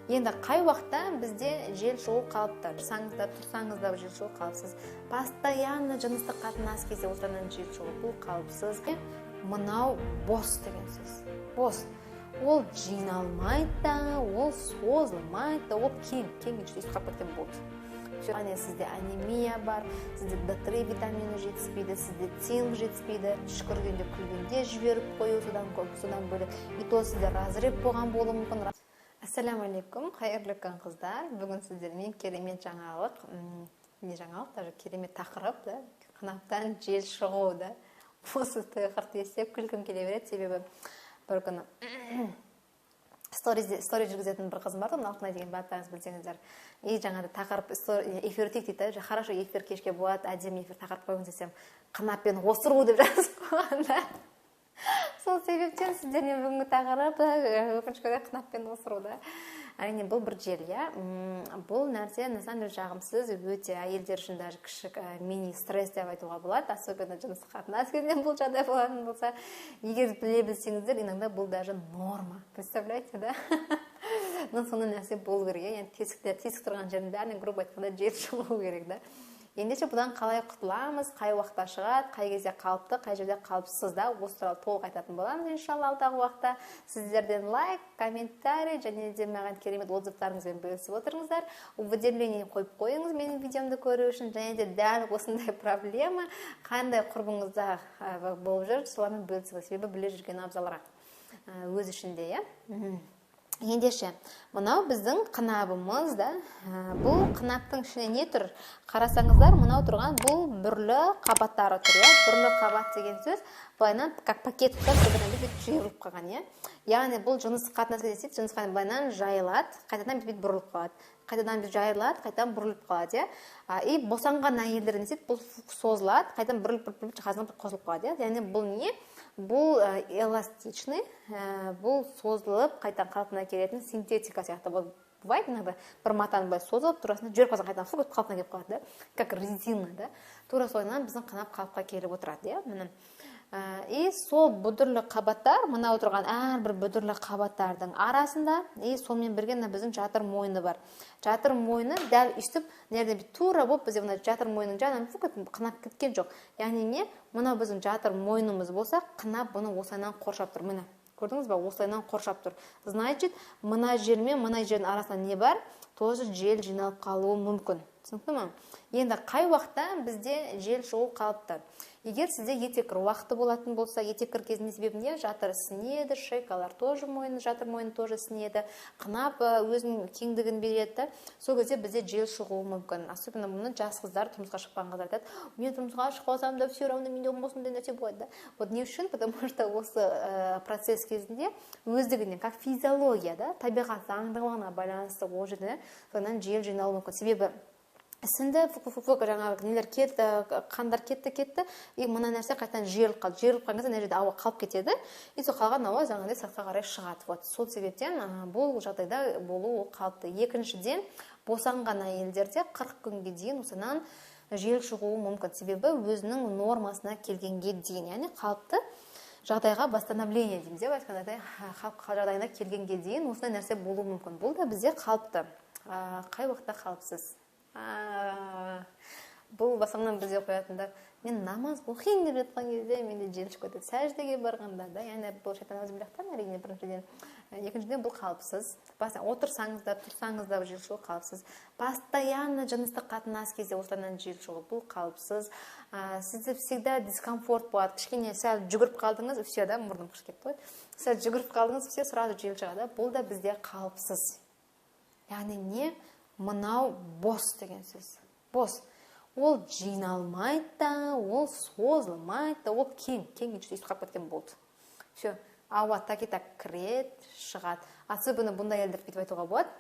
Енді қай уақытта бізде жел шығу қалыпты? Тұрсаңыз да, тұрсаңыз да, жел шығу қалыпсыз. Постоянно жыныстық қатынас кезде осыдан жел шығу, бұл қалыпсыз. Мынау бос деген сөз. Бос. Ол жиналмайды да, ол созылмайды да, ол кең, кең өйстіп қалып кеткен болды. Яғни сізде анемия бар, сізде Д3 витамині жетіспейді, сізде цинк жетіспейді, түшкіргенде, күлгенде жіберіп қою, содан көп, содан бөлек. И то сізде разрыв болған болуы мүмкін. Ассаляму алейкум, қайырлы күн, қыздар. Бүгін сіздермен керемет жаңалық, не жаңалық, даже керемет тақырып, да, қынаптан жел шығу, да. Осы тақырыпты естіп күлкім келе береді, себебі бір күні стори жүргізетін бір қызым бар ғой, Алтынай деген, барлықтарыңыз білсеңіздер. И жаңағыдай тақырып, эфир өтейік дейді да. Хорошо, эфир кешке болады, әдемі эфир, тақырып қойыңыз десем, «қынаппен осыру» деп жазып қойған да. Сол себептен сіздермен бүгінгі тақырып, өкінішке орай, қынаппен осыру да. Әрине, бұл бір жел, иә. Бұл нәрсе на самом деле жағымсыз өте әйелдер үшін, даже кішік мини стресс деп айтуға болады, особенно жыныстық қатынас кезінде бұл жағдай болатын болса. Егер біле білсеңіздер, иногда бұл даже норма, представляете, да? Но сондай нәрсе болу керек, иә. Енді тесікте, тесік тұрған жердің бәрінен, грубо айтқанда, жел шығу керек да. Ендеше, бұдан қалай құтыламыз, қай уақытта шығады, қай кезде қалыпты, қай жерде қалыпсыз да, осы туралы толық айтатын боламыз, иншалла, алдағы уақытта. Сіздерден лайк, комментарий және де маған керемет отзывтарыңызбен бөлісіп отырыңыздар. Уведомление қойып қойыңыз менің видеомды көру үшін. Және де дәл осындай проблема қандай құрбыңызда болып жүр, солармен бөлісіңіз, себебі біле жүрген абзалырақ өз ішінде, иә. Ендеше, мынау біздің қынабымыз да. Бұл қынаптың ішінде не тұр? Қарасаңыздар, мынау тұрған бұл бүрлі қабаттары тұр, иә. Бүрлі қабат деген сөз былайынан как пакет ұқсас, бүйтіп жиырылып қалған, иә. Яғни бұл жыныстық қатынас кезде істейді, жыныстық қатынас былайынан жайылады, қайтадан бүйтіп бұрылып қалады, қайтадан бүйтіп жайылады, қайтадан бұрылып қалады, иә. И босанған әйелдер не істейді? Бұл созылады, қайтадан бұрылып, бұрылып, бұрылып, қосылып қалады, иә. Яғни бұл не? Бұл эластичный, бұл созылып, қайтадан қалпына келетін синтетика сияқты. Бұл бывает иногда, бір матаны былай созып, турасында жіберіп қалсаң, қайтадан фу қалпына келіп қалады да, как резина да. Тура солайынан біздің қынап қалыпқа келіп отырады, иә. Міне, и сол бүдірлі қабаттар, мына отырған әрбір бүдірлі қабаттардың арасында, и сонымен бірге мына біздің жатыр мойны бар. Жатыр мойны дәл өйстіп мына жерде тура болып, бізде мына жатыр мойнының жанынан қынап кеткен жоқ. Яғни не? Мынау біздің жатыр мойнымыз болса, қынап бұны осылайынан қоршап тұр. Міне, көрдіңіз ба, осылайынан қоршап тұр. Значит, мына жер мен мына жердің арасында не бар? Тоже жел жиналып қалуы мүмкін. Түсінікті ма? Енді қай уақытта бізде жел шығу қалыпты? Егер сізде етеккір уақыты болатын болса, етеккір кезінде, себебі не? Жатыр ісінеді, шейкалар тоже мойны, жатыр мойны тоже ісінеді, қынап өзінің кеңдігін береді да. Сол кезде бізде жел шығуы мүмкін. Особенно бұны жас қыздар, тұрмысқа шықпаған қыздар айтады: «Мен тұрмысқа шықпасам да, все равно менде осындай нәрсе болады да». Вот не үшін? Потому что осы процесс кезінде өздігінен, как физиология да, табиғат заңдылығына байланысты ол жерде содан жел жиналуы мүмкін. Себебі ісінді, жаңағы нелер кетті, қандар кетті, кетті, и мына нәрсе қайтадан жиырылып қалды. Жиырылып қалған кезде мына жерде ауа қалып кетеді, и сол қалған ауа жаңағыдай сыртқа қарай шығады. Вот сол себептен бұл жағдайда болу ол қалыпты. Екіншіден, босанған әйелдерде 40 күнге дейін осынан жел шығуы мүмкін, себебі өзінің нормасына келгенге дейін, яғни қалыпты жағдайға, восстановление дейміз иә, айтқандай, қалыпты жағдайына келгенге дейін осындай нәрсе болуы мүмкін. Бұл да бізде қалыпты. Қай уақытта қалыпсыз? Бұл в основном бізде қоятындар: «Мен намаз оқиын деп жатқан кезде менде жел шығып кетеді, сәждеге барғанда да». Яғни бұл шайтан әрине, біріншіден. Екіншіден, бұл қалыпсыз. Отырсаңыз да, тұрсаңыз да, жел шығу қалыпсыз. Постоянно жыныстық қатынас кезде осылардан жел шығу, бұл қалыпсыз. Сізде всегда дискомфорт болады, кішкене сәл жүгіріп қалдыңыз, все да, мұрным қышып кетті ғой, сәл жүгіріп қалдыңыз, все, сразу жел шығады, бұл да бізде қалыпсыз. Яғни не? Мынау бос деген сөз. Бос. Ол жиналмайды да, ол созылмайды да, ол кең, кең өйстіп қалып кеткен болды. Все, ауа так и так кіреді, шығады. Особенно бұндай әйелдерді бүйтіп айтуға болады: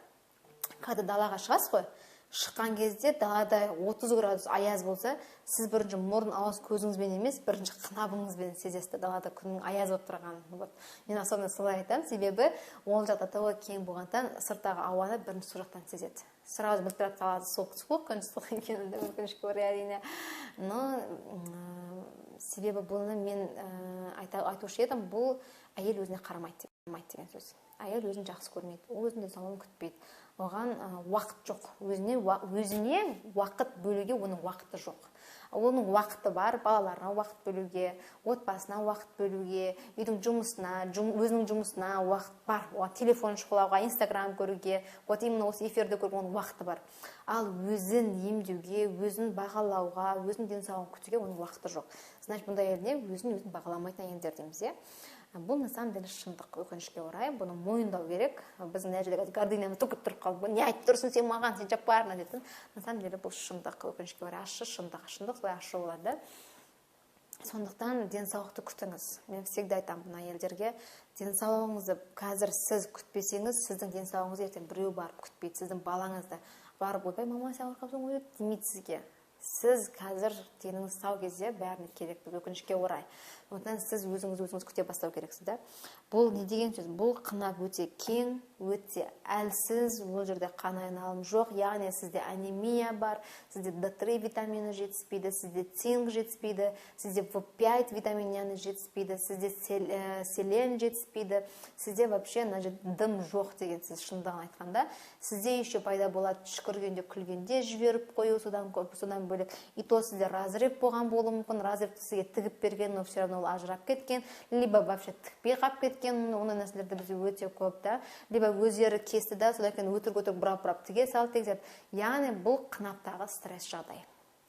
когда далаға шығасыз ғой, шыққан кезде далада 30 градус аяз болса, сіз бірінші мұрын, ауыз, көзіңізбен емес, бірінші қынабыңызбен сезесіз далада күннің аяз болып тұрғанын. Вот мен особенно солай айтамын, себебі ол жақта тауы кең болғандықтан, сырттағы ауаны бірінші сол жақтан сезеді, сразу біліп тұрады далада суық, суық күн, суық екенін, өкінішке орай, әрине. Но себебі бұны мен айтушы едім, бұл әйел өзіне қарамайды деп. бағаламайды деген сөз. Әйел өзін жақсы көрмейді, ол өзінің денсаулығын күтпейді, оған уақыт жоқ, өзіне уақыт бөлуге оның уақыты жоқ. Оның уақыты бар балаларына уақыт бөлуге, отбасына уақыт бөлуге, үйдің жұмысына, өзінің жұмысына уақыт бар, оған телефон шұқылауға, инстаграм көруге, вот именно осы эфирді көруге оның уақыты бар. Ал өзін емдеуге, өзін бағалауға, өзінің денсаулығын күтуге оның уақыты жоқ. Значит, бұндай әйелдер өзін бағаламайтын әйелдер дейміз, иә. Бұл на самом деле шындық, өкінішке орай, бұны мойындау керек. Біздің мына жерде гордынямыз төгіп тұрып қалды. Не айтып тұрсың сен маған, сен жаппарна деп. На самом деле бұл шындық, өкінішке орай, ащы шындық, шындық солай ащы болады. Сондықтан денсаулықты күтіңіз. Мен всегда айтамын бұны әйелдерге, денсаулығыңызды қазір сіз күтпесеңіз, сіздің денсаулығыңызды ертең біреу барып күтпейді, сіздің балаңызды барып, ойбай, мама, сен ауырып қалыпсың ғой демейді сізге. Сіз қазір деніңіз сау кезде бәріне керекпіз, өкінішке орай. Сондықтан сіз өзіңіз күте бастау керексіз, да. Бұл не деген сөз? Бұл қынап өте кең, өте әлсіз, ол жерде қан айналым жоқ, яғни сізде анемия бар, сізде Д3 витамині жетіспейді, сізде цинк жетіспейді, сізде В5 витамині жетіспейді, сізде селен жетіспейді, сізде вообще мына жерде дым жоқ деген сөз, шындығын айтқанда. Сізде еще пайда болады түшкіргенде, күлгенде жіберіп қою, содан көп, содан бөлек. И то сізде разрыв болған болуы мүмкін, разрывты сізге тігіп берген, но все равно ол ажырап кеткен, либо вообще тікпей қалып кеткен, ондай нәрселерде бізде өте көп, да, либо өздері кесті да, содан кейін өтірік-өтірік бұрап-бұрап тіге салды деген сияқты. Яғни бұл қынаптағы стресс жағдай.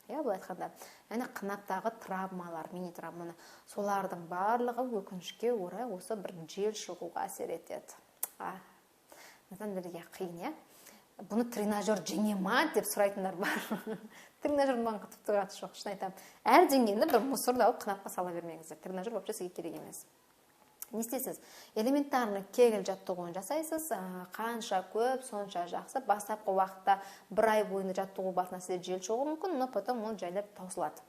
Иә, былай айтқанда, яғни қынаптағы травмалар, мини травманы, солардың барлығы өкінішке орай осы бір жел шығуға әсер етеді. На самом деле қиын, иә. Бұны тренажер жеңе ма деп сұрайтындар бар. Тренажер маған тіпті қатысы жоқ, шын айтамын. Әр деңгейінде бір мусорды алып қынапқа сала бермеңіздер. Тренажер вообще сізге керек емес. Не істейсіз? Элементарно Кегель жаттығуын жасайсыз, қанша көп, сонша жақсы. Бастапқы уақытта бір ай бойында жаттығу барысында сізде жел шығуы мүмкін, но потом ол жайлап таусылады.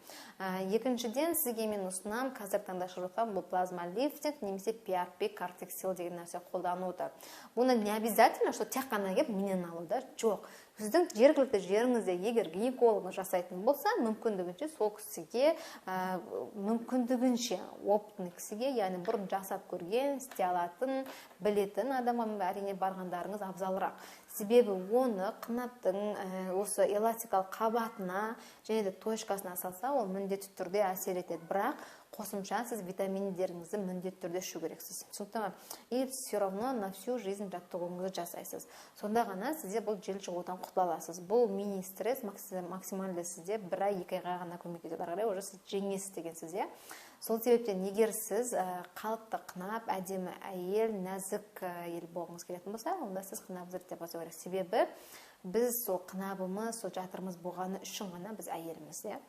Екіншіден, сізге мен ұсынамын, қазіргі таңда шығып жатқан бұл плазма лифтинг немесе PRP кортексил деген нәрсе қолдануды. Бұны не обязательно, что тек қана келіп менен алу, да? Жоқ. Сіздің жергілікті жеріңізде егер гинеколог жасайтын болса, мүмкіндігінше сол кісіге, мүмкіндігінше опытный кісіге, яғни бұрын жасап көрген, істей алатын, білетін адамға әрине барғандарыңыз абзалырақ. Себебі оны қынаптың осы эластикалық қабатына және де точкасына салса, ол міндетті түрде әсер етеді. Бірақ қосымша сіз витаминдеріңізді міндетті түрде ішу керексіз. Түсінікті ма? И все равно на всю жизнь жаттығуыңызды жасайсыз. Сонда ғана сізде бұл жел шығудан құтыла аласыз. Бұл мини стресс максималды сізде бір ай, екі айға ғана көмектеседі. Ары қарай уже сіз жеңесіз деген сөз, иә? Сол себептен егер сіз қалыпты қынап, әдемі әйел, нәзік әйел болғыңыз келетін болса, онда сіз қынабыңызды реттеп бастау керек. Себебі біз сол қынабымыз, сол жатырымыз болғаны үшін ғана біз әйелміз, иә?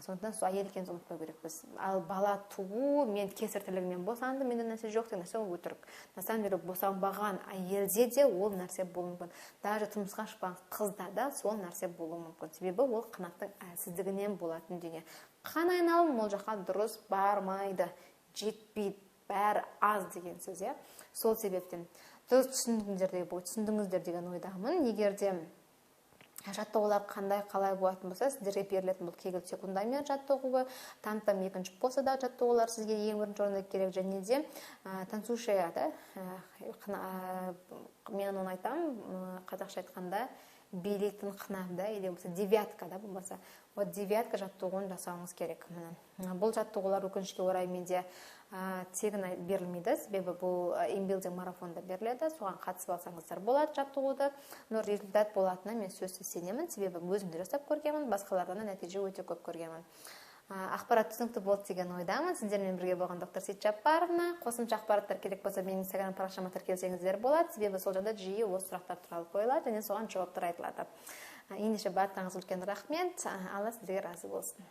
Сондықтан сол әйел екенімізді ұмытпау керекпіз. Ал бала туу, мен кесар тілігімен босандым, менде нәрсе жоқ деген нәрсе ол өтірік. На самом деле босанбаған әйелде де ол нәрсе болуы мүмкін. Даже тұрмысқа шықпаған қызда да сол нәрсе болуы мүмкін. Себебі ол қынаптың әлсіздігінен болатын дүние. Қан айналым ол жаққа дұрыс бармайды, жетпейді, бәрі аз деген сөз, иә? Сол себептен дұрыс түсіндіңіздер деген ойдамын. Егер де жаттығулар қандай қалай болатын болса, сіздерге берілетін бұл Кегель секундомер жаттығуы, там-там екінші позада жаттығулар сізге ең бірінші орында керек, және де танцующая, да, мен оны айтамын, қазақша айтқанда билейтін қынап, да, или болмаса девятка, да, болмаса вот девятка жаттығуын жасауыңыз керек. Міне, бұл жаттығулар өкінішке орай менде тегін берілмейді, себебі бұл имбилдинг марафонда беріледі, соған қатысып алсаңыздар болады жаттығуды, но результат болатынына мен сөзсіз сенемін, себебі өзім де жасап көргенмін, басқалардан да нәтиже өте көп көргенмін. Ақпарат түсінікті болды деген ойдамын. Сіздермен бірге болған доктор Сейтжаппаровна. Қосымша ақпараттар керек болса, менің инстаграм парақшама тіркелсеңіздер болады, себебі сол жақта жиі осы сұрақтар туралы қойылады және соған жауаптар айтылады. Ендеше барлықтарыңызға үлкен рахмет. Алла сіздерге разы болсын.